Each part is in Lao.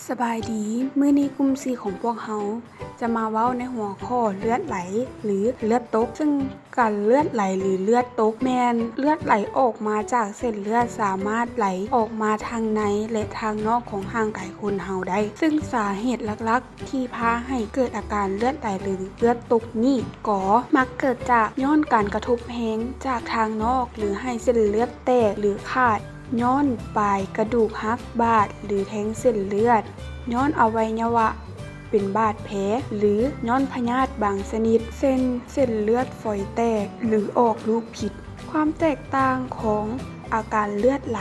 ສະບາຍດີ, ມື້ນີ້ກຸ່ມສີ່ຂອງພວກເຮົາຈະມາເວົ້າໃນຫົວຂໍ້ເລືອດໄຫຼ ຫຼື ເລືອດຕົກ, ເຊິ່ງການເລືອດໄຫຼ ຫຼື ເລືອດຕົກ ແມ່ນເລືອດໄຫຼອອກມາຈາກເສັ້ນເລືອດ ສາມາດໄຫຼອອກມາທາງໃນ ແລະ ທາງນອກຂອງຮ່າງກາຍຄົນເຮົາໄດ້. ເຊິ່ງສາເຫດຫຼັກໆ ທີ່ພາໃຫ້ເກີດອາການເລືອດໄຫຼ ຫຼື ເລືອດຕົກນີ້ ກໍມັກເກີດຈາກຍ້ອນການກະທົບແຮງຈາກທາງນອກ ຫຼື ໃຫ້ເສັ້ນເລືອດແຕກ ຫຼື ຂາດ, ຍ້ອນປາຍກະດູກຫັກ, ບາດ ຫຼື ແທງເສັ້ນເລືອດ, ຍ້ອນອະໄວຍະວະເປັນບາດແຜ ຫຼື ຍ້ອນພະຍາດບາງຊະນິດ ເຊັ່ນ ເສັ້ນເລືອດຝອຍແຕກ ຫຼື ອອກລູກຜິດ. ຄວາມແຕກຕ່າງຂອງອາການເລືອດໄຫຼ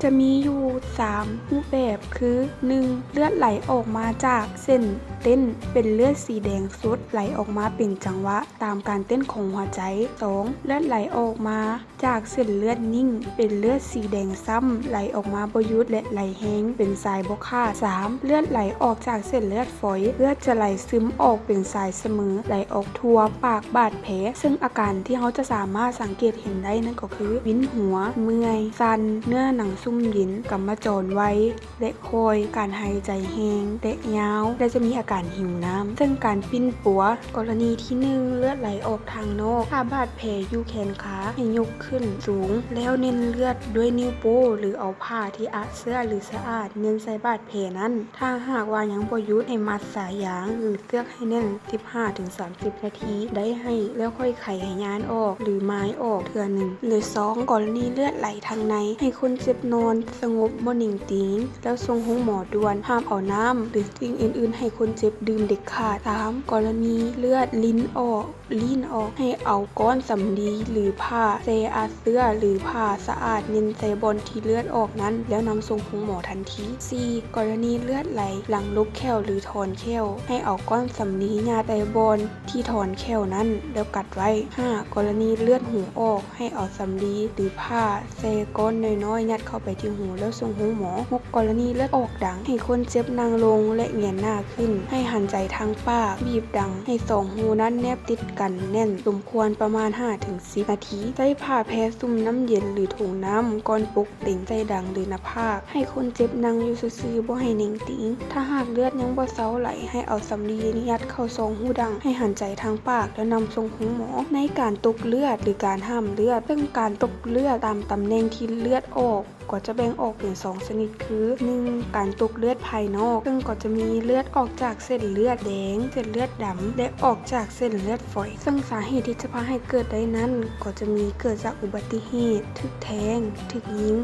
ຈະມີຢູ່ສາມຮູບແບບ ຄື ໜຶ່ງ ເລືອດໄຫຼອອກມາຈາກເສັ້ນເຕັ້ນ ເປັນເລືອດສີແດງສົດ ໄຫຼອອກມາເປັນຈັງຫວະຕາມການເຕັ້ນຂອງຫົວໃຈ. ສອງ ເລືອດໄຫຼອອກມາຈາກເສັ້ນເລືອດນິ່ງ ເປັນເລືອດສີແດງຊ້ຳ ໄຫຼອອກມາບໍ່ຢຸດ ແລະ ໄຫຼແຮງ ເປັນສາຍບໍ່ຂາດ. ສາມ ເລືອດໄຫຼອອກຈາກເສັ້ນເລືອດຝອຍ ເລືອດຈະໄຫຼຊຶມອອກເປັນສາຍສະເໝີ ໄຫຼອອກທົ່ວປາກບາດແຜ ເຊິ່ງອາການທີ່ເຮົາຈະສາມາດສັງເກດເຫັນໄດ້ນັ້ນກໍຄື ວິນຫົວ, ເມື່ອຍ, ສັ່ນ, ເນື້ອໜັງຊຸ່ມເຢັນ, ກຳມະຈອນໄວ ແລະ ຄ່ອຍ, ການຫາຍໃຈແຮງ ແລະ ຍາວ ແລະ ຈະມີອາການຫິວນ້ຳ. ເຊິ່ງການປິ່ນປົວ ກໍລະນີທີໜຶ່ງ ເລືອດໄຫຼອອກທາງນອກ. ຖ້າບາດແຜຢູ່ແຂນຂາ ໃຫ້ຍົກຂຶ້ນສູງ ແລ້ວເໜັນເລືອດດ້ວຍນິ້ວໂປ້ ຫຼື ເອົາຜ້າທີ່ອະເຊື້ອ ຫຼື ສະອາດ ເໜັນໃສ່ບາດແຜນັ້ນ. ຖ້າຫາກວ່າຍັງບໍ່ຢຸດ ໃຫ້ມັດສາຍຢາງ ຫຼື ເຊືອກໃຫ້ແໜັ້ນ ສິບຫ້າເຖິງສາມສິບນາທີໄດ້ໃຫ້ ແລ້ວຄ່ອຍໄຂໃຫ້ຍານອອກ ຫຼື ມາຍອອກເທື່ອໜຶ່ງ. ຫຼື ສອງ ກໍລະນີເລືອດໄຫຼທາງໃນ ໃຫ້ຄົນເຈັບນອນສະຫງົບບໍ່ເໜັງຕີງ ແລ້ວສົ່ງໂຮງໝໍດ່ວນ. ຫ້າມເອົານ້ຳ ຫຼື ສິ່ງອື່ນໆໃຫ້ຄົນເຈັບດື່ມເດັດຂາດ. ສາມ ກໍລະນີເລືອດລິນອອກ ລີ້ນອອກ ໃຫ້ເອົາກ້ອນສຳລີ ຫຼື ຜ້າແຊ່ອາເຊື້ອ ຫຼື ຜ້າສະອາດເໜັ້ນໃສ່ບ່ອນທີ່ເລືອດອອກນັ້ນ ແລ້ວນຳສົ່ງໂຮງໝໍທັນທີ. ສີ່ ກໍລະນີເລືອດໄຫຼຫຼັງຫຼົບແຂ້ວ ຫຼື ຖອນແຂ້ວ ໃຫ້ເອົາກ້ອນສຳລີຫຍັດໃສ່ບ່ອນທີ່ຖອນແຂ້ວນັ້ນ ແລ້ວກັດໄວ້. ຫ້າ ກໍລະນີເລືອດຫູອອກ ໃຫ້ເອົາສຳລີ ຫຼື ຜ້າແຊ່ກ້ອນນ້ອຍໆ ຍັດເຂົ້າໄປທີ່ຫູ ແລ້ວສົ່ງໂຮງໝໍ. ຫົກ ກໍລະນີເລືອດອອກດັງ ໃຫ້ຄົນເຈັບນັ່ງລົງ ແລະ ແຫງນໜ້າຂຶ້ນ ໃຫ້ຫັນໃຈທາງປາກ ບີບດັງໃຫ້ສອງຮູນັ້ນແນບຕິດກັນແໜັ້ນສົມຄວນປະມານຫ້າເຖິງສິບນາທີ. ໃຊ້ຜ້າແພຊຸ່ມນ້ຳເຢັນ ຫຼື ຖົງນ້ຳ ກ່ອນປົກເຕັງໃສ່ດັງ ຫຼື ໜ້າຜາກ ໃຫ້ຄົນເຈັບນັ່ງຢູ່ຊື່ໆ ບໍ່ໃຫ້ເໜັງຕີງ. ຖ້າຫາກເລືອດຍັງບໍ່ເຊົາໄຫຼ ໃຫ້ເອົາສຳລີຍັດເຂົ້າຊ່ອງຮູດັງ ໃຫ້ຫັນໃຈທາງປາກ ແລ້ວນຳສົ່ງໂຮງໝໍ. ໃນການຕົກເລືອດ ຫຼື ການຫ້າມເລືອດ ເຊິ່ງການຕົກເລືອດຕາມຕຳແໜ່ງທີ່ເລືອດອອກ ກໍຈະແບ່ງອອກເປັນສອງຊະນິດຄື ໜຶ່ງ ການຕົກເລືອດພາຍນອກ ເຊິ່ງກໍຈະມີເລືອດອອກຈາກເສັ້ນເລືອດແດງ, ເສັ້ນເລືອດດຳ ແລະ ອອກຈາກເສັ້ນເລືອດຝອຍ ເຊິ່ງສາເຫດທີ່ຈະພາໃຫ້ເກີດໄດ້ນັ້ນ ກໍຈະມີເກີດຈາກອຸບັດຕິເຫດ, ຖືກແທງ, ຖືກຍິງ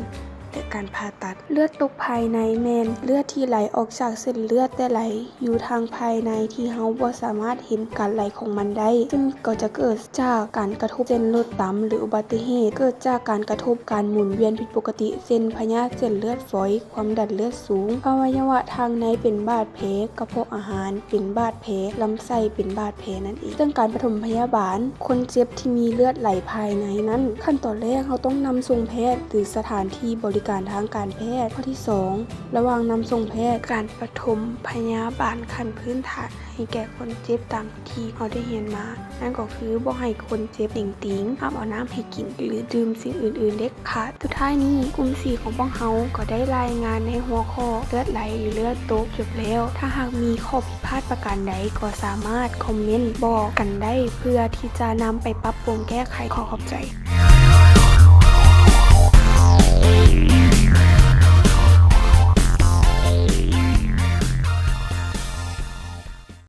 ແລະ ການຜ່າຕັດ. ເລືອດຕົກພາຍໃນແມ່ນເລືອດທີ່ໄຫຼອອກຈາກເສັ້ນເລືອດແຕ່ໄຫຼ ຢູ່ທາງພາຍໃນທີ່ເຮົາບໍ່ສາມາດເຫັນການໄຫຼຂອງມັນໄດ້, ເຊິ່ງກໍຈະເກີດຈາກການກະທົບເຊັ່ນລົດຕຳ ຫຼື ອຸບັດຕິເຫດ, ເກີດຈາກການກະທົບການໝູນວຽນຜິດປົກກະຕິ ເຊັ່ນ ພະຍາດເສັ້ນເລືອດຝອຍ, ຄວາມດັນເລືອດສູງ, ອະໄວຍະວະທາງໃນເປັນບາດແຜ, ກະເພາະອາຫານເປັນບາດແຜ, ລຳໄສ້ເປັນບາດແຜນັ້ນເອງ. ເຊິ່ງການປະຖົມພະຍາບານຄົນເຈັບທີ່ມີເລືອດໄຫຼພາຍໃນນັ້ນ, ຂັ້ນຕອນແລກເຮົາຕ້ອງນຳສົ່ງແພດ ຫຼື ສະຖານທີ່ບໍລິການທາງການແພດ. ຂໍ້ທີສອງ ລະຫວ່າງນຳສົ່ງແພດ, ການປະຖົມພະຍາບານຂັ້ນພື້ນຖານໃຫ້ແກ່ຄົນເຈັບຕາມທີ່ເຮົາໄດ້ຮຽນມາ, ນັ້ນກໍຄືບໍ່ໃຫ້ຄົນເຈັບເໜັງຕີງ, ຫ້າມເອົານ້ຳໃຫ້ກິນ ຫຼື ດື່ມສິ່ງອື່ນໆເດັດຂາດ. ສຸດທ້າຍນີ້, ກຸ່ມສີ່ຂອງພວກເຮົາກໍໄດ້ລາຍງານໃນຫົວຂໍ້ເລືອດໄຫຼ ຫຼື ເລືອດຕົກຈົບແລ້ວ. ຖ້າຫາກມີຂໍ້ຜິດພາດປະການໃດ, ກໍສາມາດຄອມເມັນບອກກັນໄດ້ ເພື່ອທີ່ຈະນຳໄປປັບປຸງແກ້ໄຂ. ຂໍຂອບໃຈ.